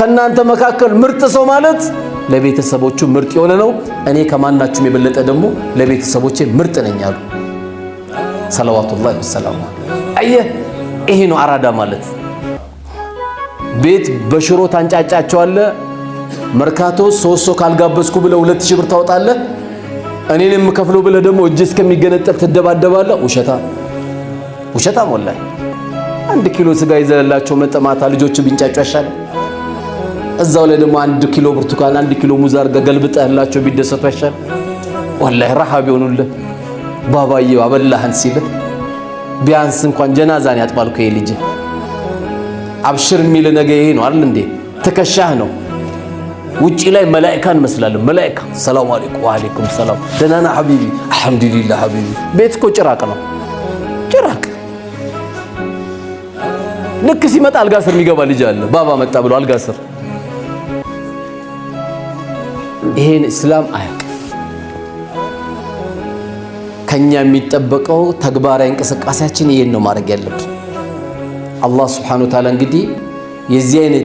ከእናንተ መካከል ምርጥ ሰው ማለት ለቤተሰቦቹ ምርጥ የሆነ ነው። እኔ ከማናችሁም የበለጠ ደግሞ ለቤተሰቦቼ ምርጥ ነኝ አሉ። صلوات الله وسلامه። አየህ፣ ይሄ ነው አራዳ ማለት። ቤት በሽሮ ታንጫጫቸዋለህ። መርካቶ ሶስት ሰው ካልጋበዝኩ ብለህ 2000 ብር ታወጣለህ። እኔን የምከፍለው ብለህ ደግሞ እጅ እስከሚገነጠል ትደባደባለህ። ውሸታ ውሸታ ሞላህ። 1 ኪሎ ስጋ ይዘህላቸው መጠማታ ልጆች ቢንጫጩ አይሻልም? እዛው ላይ ደግሞ 1 ኪሎ ብርቱካን፣ 1 ኪሎ ሙዝ አድርገህ ገልብጠህላቸው ቢደሰቱ አይሻልም? ወላሂ ረሃብ ይሆኑልህ። ባባዬ አበላህን ሲልህ ቢያንስ እንኳን ጀናዛን ያጥባል እኮ ይሄ ልጅ። አብሽር የሚል ነገ ይሄ ነው አይደል እንዴ? ትከሻህ ነው። ውጪ ላይ መላኢካ እንመስላለን። መላኢካ ሰላም አለይኩም፣ ወአለይኩም ሰላም፣ ደህና ነህ ሐቢቢ? አልሐምዱሊላህ ሐቢቢ። ቤት እኮ ጭራቅ ነው፣ ጭራቅ። ልክ ሲመጣ አልጋ ስር የሚገባ ልጅ አለ። ባባ መጣ ብሎ አልጋ ስር። ይሄን እስላም አያውቅም። ከኛ የሚጠበቀው ተግባራዊ እንቅስቃሴያችን ይሄን ነው ማድረግ ያለብን። አላህ سبحانه وتعالى እንግዲህ የዚህ አይነት